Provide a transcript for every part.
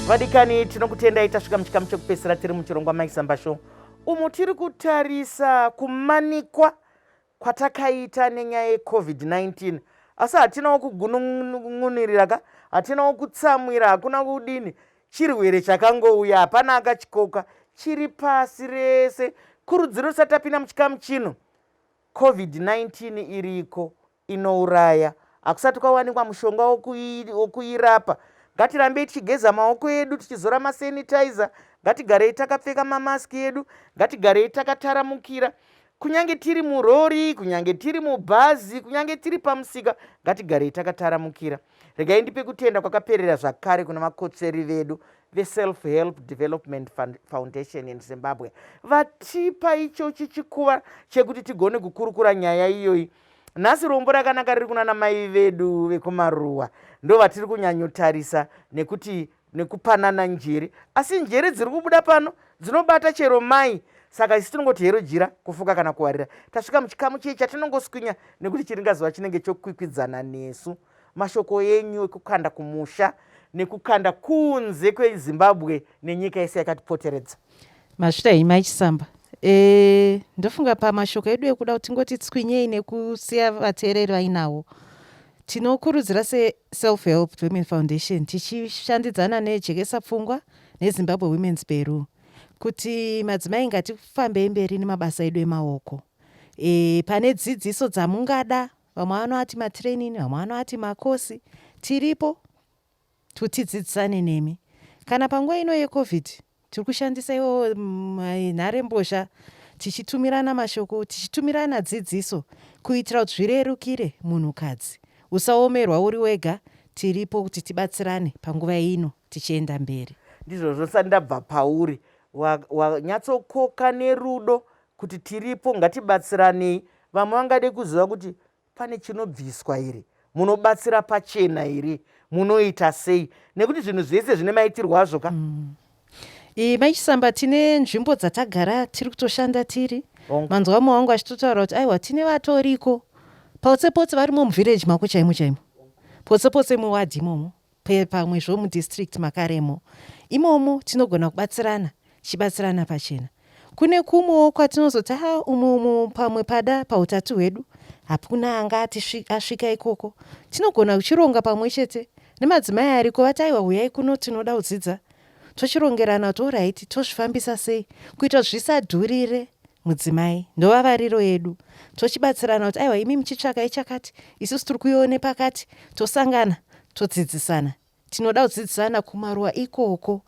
Vadikani, tinokutendai. Tasvika muchikamu chekupedzisira tiri muchirongwa Maisamba Show, umo tiri kutarisa kumanikwa kwatakaita nenyaya yeCovid-19. Asi hatinawo kugunun'unirira ka, hatinawo kutsamwira, hakuna kudini. Chirwere chakangouya, hapana akachikoka, chiri pasi rese. Kurudziro tisati tapinda muchikamu chino: COVID-19 iriko, inouraya, hakusati kwawanikwa mushonga wokuirapa. Ngatirambei tichigeza maoko edu, tichizora masanitizer, ngatigarei takapfeka mamaski edu, ngatigarei takataramukira, kunyange tiri murori, kunyange tiri mubhazi, kunyange tiri pamusika, ngatigarei takataramukira. Regai ndipe kutenda kwakaperera zvakare kuna vakotsveri vedu veSelf Help Development Foundation in Zimbabwe, vatipa ichochi chikuva chekuti tigone kukurukura nyaya iyoyi nhasi. Rombo rakanaka riri kuna namai vedu vekumaruwa, ndo vatiri kunyanyotarisa nekuti nekupanana njere, asi njere dziri kubuda pano dzinobata chero mai. Saka isi tinongoti hero jira kufuka kana kuwarira. Tasvika muchikamu chii chatinongoswinya nekuti chiringazuva chinenge chokwikwidzana nesu. Mashoko enyu ekukanda kumusha nekukanda kunze kweZimbabwe nenyika yese yakatipoteredza. Mazvita henyu, Maichisamba. Ndofunga pamashoko edu ekuda kuti tingoti tswinyei nekusiya vateereri vainawo, tinokurudzira seSelf Help Women Foundation, tichishandidzana neJekesa Pfungwa neZimbabwe Women's Bureau, kuti madzimai ngatifambei mberi nemabasa edu emaoko. Pane dzidziso dzamungada, vamwe vanoati matraining, vamwe vanoati makosi, tiripo kuti tidzidzisane nemi. Kana panguva ino yeCovid, tiri kushandisa iwo nharembozha, tichitumirana mashoko, tichitumirana dzidziso, kuitira kuti zvirerukire munhukadzi. Usaomerwa uri wega, tiripo kuti tibatsirane panguva ino tichienda mberi. Ndizvozvo. Sati ndabva pauri, wanyatsokoka nerudo kuti tiripo, ngatibatsiranei. Vamwe vangade kuziva kuti pane chinobviswa here, munobatsira pachena here, munoita sei, nekuti zvinhu zvese zvine maitirwo azvo ka. Maichisamba, tine nzvimbo dzatagara tiri kutoshanda tiri. Manzwa vamwe vangu vachitotaura kuti aiwa, tine vatoriko potse potse, varimo muvillage mako chaimo chaimo, potse potse muwadhi imomo, pamwezvo mudistrict makaremo imomo. Tinogona kubatsirana, tichibatsirana pachena. Kune kumwewo kwatinozoti ha, umu umu pamwe pada pautatu hwedu hakuna anga asvika ikoko. Tinogona kuchironga pamwe chete nemadzimai ariko, vati aiwa, uyai kuno, tinoda kudzidza. Tochirongerana kuti alright, tozvifambisa sei kuitira kuti zvisadhurire mudzimai. Ndovavariro yedu. Tochibatsirana kuti aiwa, imi muchitsvakai chakati, isusu tiri kuione pakati, tosangana, todzidzisana. Tinoda kudzidzisana kumaruwa ikoko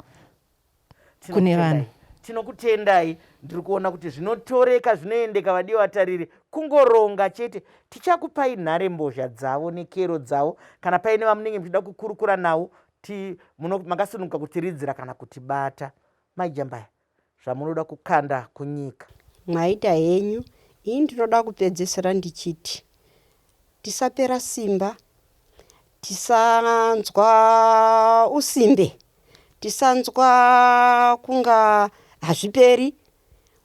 kune vanhu. Tinokutendai. Ndiri kuona kuti zvinotoreka, zvinoendeka. Vadiwa vatariri, kungoronga chete. Tichakupai nharembozha dzavo nekero dzavo. Kana paine vamunenge muchida kukurukura navo, makasununguka kutiridzira kana kutibata. Maijambaya, zvamunoda kukanda kunyika. Mwaita henyu. Ini ndinoda kupedzesera ndichiti tisapera simba, tisanzwa usimbe, tisanzwa kunga hazviperi.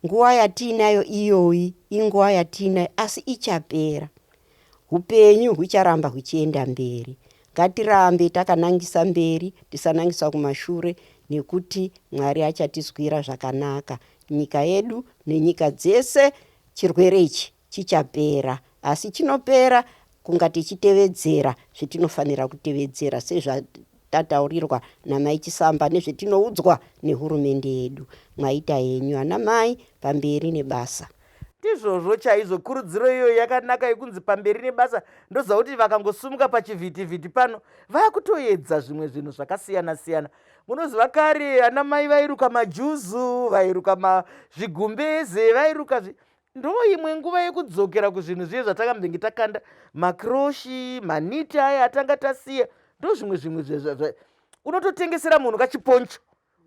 Nguva yatiinayo iyoyi inguva yatiinayo, asi ichapera. Upenyu hucharamba huchienda mberi. Ngatirambe takanangisa mberi, tisanangisa kumashure, nekuti Mwari achatizwira zvakanaka. Nyika yedu nenyika dzese, chirwere ichi chichapera, asi chinopera kunga tichitevedzera zvetinofanira kutevedzera sezvatataurirwa namai Chisamba nezvetinoudzwa nehurumende yedu. Mwaita henyu, ana mai, pamberi nebasa. Ndizvozvo chaizvo. Kurudziro iyoyo yakanaka yekunzi pamberi nebasa. Ndoziva kuti vakangosumuka pachivhitivhiti pano, vakutoedza zvimwe zvinhu zvakasiyana siyana. Munoziva kare ana mai vairuka majuzu, vairuka zvigumbeze, vairuka ndo imwe nguva yekudzokera kuzvinhu zviye zvatakambenge takanda, makroshi, maniti aya atanga tasiya. Ndo zvimwe unototengesera munhu kachiponcho,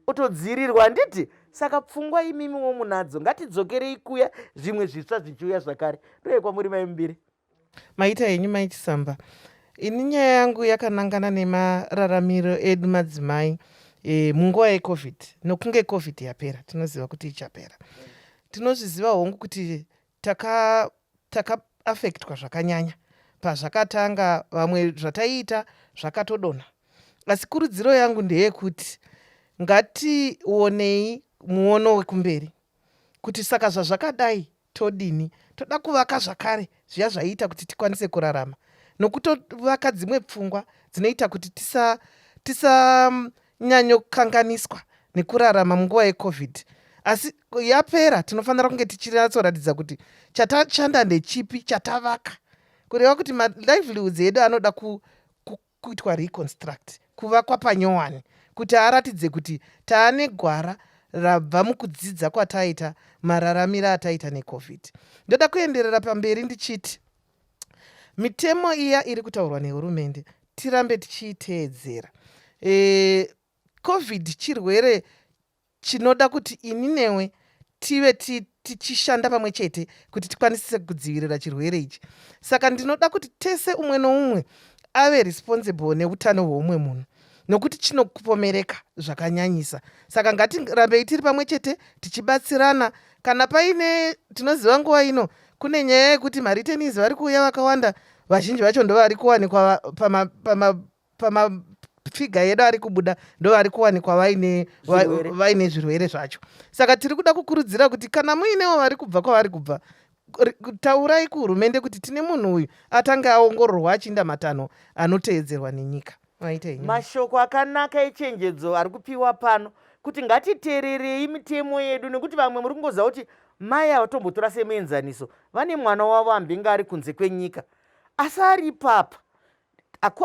otodzirirwa, handiti? Saka pfungwa imimiwo munadzo, ngatidzokerei kuya, zvimwe zvitsva zvichiuya zvakare. Ndoye kwamuri, mai Mubiri. Maita henyu, Maichisamba. Ini nyaya yangu yakanangana nemararamiro edu madzimai munguva yeCovid. Nokunge COVID yapera, tinoziva kuti ichapera, tinozviziva hongu kuti takaaffectwa zvakanyanya pazvakatanga. Vamwe zvataiita zvakatodonha, asi kurudziro yangu ndeyekuti Ngationei muono wekumberi kuti saka zvazvakadai todini? Toda kuvaka zvakare zviya zvaiita kuti tikwanise kurarama nokutovaka dzimwe pfungwa dzinoita kuti tisanyanyokanganiswa nekurarama munguva yeCovid. Asi yapera tinofanira kunge tichinyatsoratidza kuti chatashanda ndechipi chatavaka, kureva kuti malivelihoods edu anoda kuitwa reconstruct, kuvakwa panyowani kuti aratidze kuti taane gwara rabva mukudzidza kwataita mararamiro ataita neCovid. Ndoda kuenderera pamberi ndichiti mitemo iya iri kutaurwa nehurumende tirambe tichiiteedzera. COVID chirwere chinoda kuti ini newe tive tichishanda pamwe chete kuti tikwanise kudzivirira chirwere ichi. Saka ndinoda kuti tese umwe noumwe ave responsible neutano hweumwe munhu nokuti chinokupomereka zvakanyanyisa. Saka ngatirambei tiri pamwe chete tichibatsirana. Kana paine tinoziva nguva ino kune nyaya yekuti mareturnees vari kuuya vakawanda, vazhinji vacho ndovari kuwanikwa pamafiga edu ari kubuda ndovari kuwanikwa vaine vaine zvirwere zvacho. Saka tiri kuda kukurudzira kuti kana muinewo vari kubva kwavari kubva, taurai kuhurumende kuti tine munhu uyu atange aongororwa achiinda matanho anoteedzerwa nenyika. Maita henyu. Mashoko akanaka echenjedzo ari kupiwa pano kuti ngatiteererei mitemo yedu, nekuti vamwe muri kungoziva kuti mai ava, tombotora semuenzaniso, vane mwana wavo ambinga ari kunze kwenyika asi ari ipapa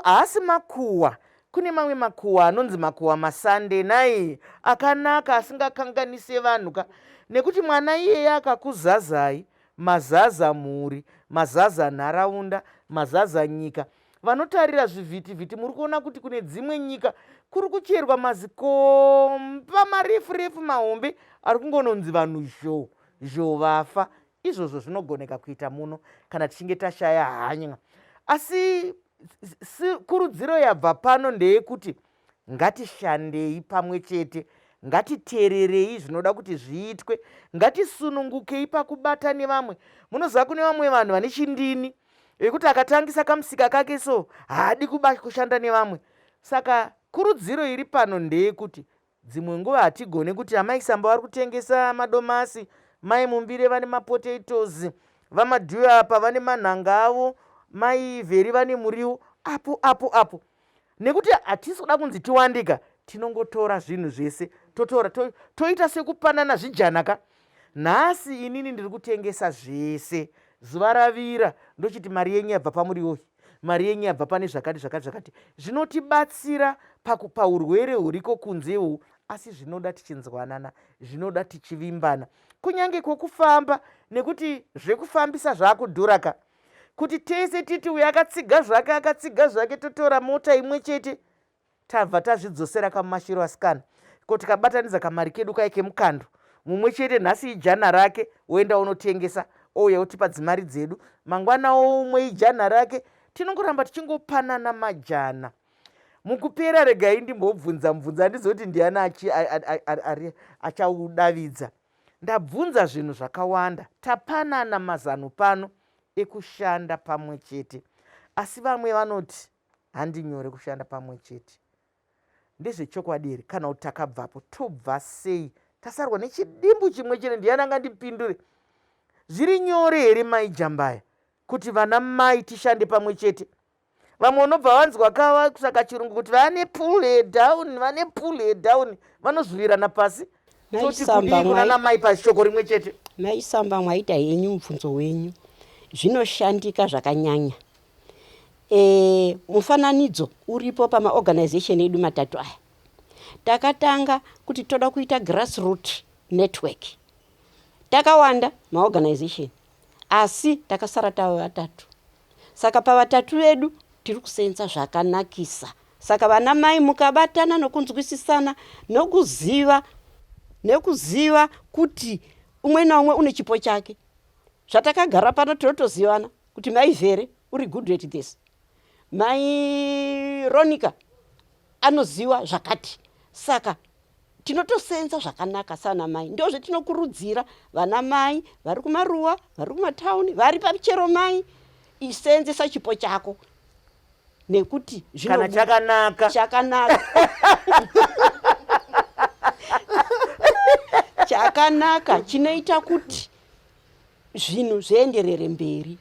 haasi makuhwa. Kune mamwe makuhwa anonzi makuhwa masande nai akanaka asingakanganise vanhu ka, nekuti mwana iyeye akakuzazai, mazaza mhuri, mazaza nharaunda, mazaza nyika. Vanotarira zvivhitivhiti muri kuona kuti kune dzimwe nyika kuri kucherwa mazikomba marefu refu mahombe ari kungononzi vanhu zho zho vafa. Izvozvo zvinogoneka kuita muno kana tichinge tashaya hanya. Asi kurudziro yabva pano ndeyekuti ngatishandei pamwe chete, ngatiteererei zvinoda kuti zviitwe, ngatisunungukei pakubata nevamwe. Munoziva kune vamwe vanhu vane chindini vekuti akatangisa kamusika kake so haadi kushanda nevamwe. Saka kurudziro iri pano ndeyekuti dzimwe nguva hatigone kuti amai Samba vari kutengesa madomasi, mai Mumbire vane mapotatoes, vaMadhuyo apa vane manhanga avo, mai Vheri vane muriwo apo apo apo, nekuti hatisi kuda kunzi tiwandika. Tinongotora zvinhu zvese totora toita sekupanana zvijana ka. Nhasi inini ndiri kutengesa zvese, zuva ravira ndochiti mari yenyu yabva pamuriwo, mari yenyu yabva pane zvakati zvakati zvakati. Zvinotibatsira paurwere huriko kunze uhu, asi zvinoda tichinzwanana, zvinoda tichivimbana, kunyange kwokufamba, nekuti zvekufambisa zvakudhura ka. Kuti tese titi uyo akatsiga zvake akatsiga zvake, totora mota imwe chete, tabva tazvidzosera kamumashiro asikana ko, tikabatanidza kamari kedu kai kemukando mumwe chete, nhasi ijana rake, woenda unotengesa, ouya otipa dzimari dzedu, mangwana umwe ijana rake, tinongoramba tichingopanana majana. Mukupera regai ndimbobvunza mubvunzo, handizivi kuti ndiani achaudavidza. Ndabvunza zvinhu zvakawanda, tapanana mazano pano ekushanda pamwe chete, asi vamwe vanoti handi nyore kushanda pamwe chete. Ndezvechokwadi here kana kuti takabvapo? Tobva sei tasarwa nechidimbu chimwe chete? Ndiani angandipindure? Zviri nyore here, mai Jambaya, kuti vana mai tishande pamwe chete? Vamwe unobva vanzwa kava saka chirungu kuti vane pull her down, vane pull her down, vanozvivirana pasi. Toti kudii kunana mai pashoko rimwe chete? Maisamba, mwaita henyu mubvunzo wenyu. Zvinoshandika zvakanyanya. Mufananidzo uripo pamaorganization edu matatu aya. Takatanga kuti toda kuita grassroot network. Takawanda maorganization, asi takasara tava vatatu. Saka pavatatu vedu tiri kusenza zvakanakisa. Saka vana mai mukabatana nokunzwisisana nekuziva kuti umwe naumwe une chipo chake. Zvatakagara pano tinotozivana kuti mai Vhere uri good at this, mai Ronica anoziva zvakati. Saka tinotosenza zvakanaka sana mai. Ndozvetinokurudzira vana mai vari kumaruwa, vari kumatauni, vari pachero, mai isenzesa chipo chako nekuti kana chakanaka. Chakanaka. Chakanaka chinoita kuti zvinhu zvienderere mberi,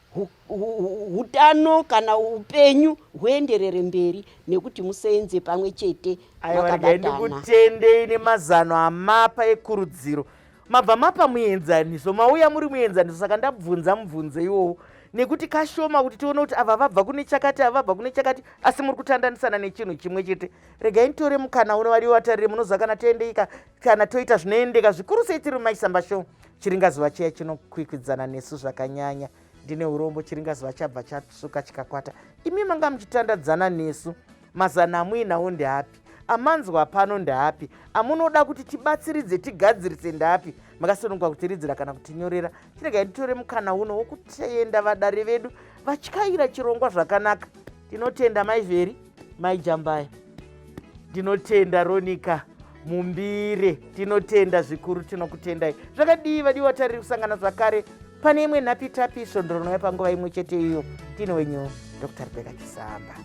hutano kana upenyu huenderere mberi nekuti museenze pamwe chete. Aiwa, regai ndikutendei nemazano amapa ekurudziro. Mabva mapa muenzaniso, mauya muri muenzaniso, saka ndabvunza mubvunzo iwowo nekuti kashoma kuti tione kuti ava vabva kune chakati, ava vabva kune chakati, asi muri kutandanisana nechinhu chimwe chete. Regai nditore mukana uno, variwo vatariri, munoziva kana toendeika kana toita zvinoendeka zvikuru sei tiri muMaisamba Show, chiringazuva chiya chinokwikwidzana nesu zvakanyanya. Ndine urombo, chiringazuva chabva chatsvuka chikakwata. Imi manga muchitandadzana nesu, mazano amuinawo ndeapi? Amanzwa pano ndeapi? Amunoda kuti tibatsiridze, tigadzirise ndeapi? Makasununguka kutiridzira kana kutinyorera. Chiregai nditore mukana uno wokutenda vadare vedu vatyaira chirongwa zvakanaka. Tinotenda Mai Vheri, Mai Jambaya, ndinotenda Ronika Mumbire, tinotenda zvikuru, tinokutendai. Zvakadii vadiwa tariri, kusangana zvakare pane imwe nhapitapi svondo rinouya panguva imwe chete iyo. Tine wenyu Dr Rebeka Chisamba.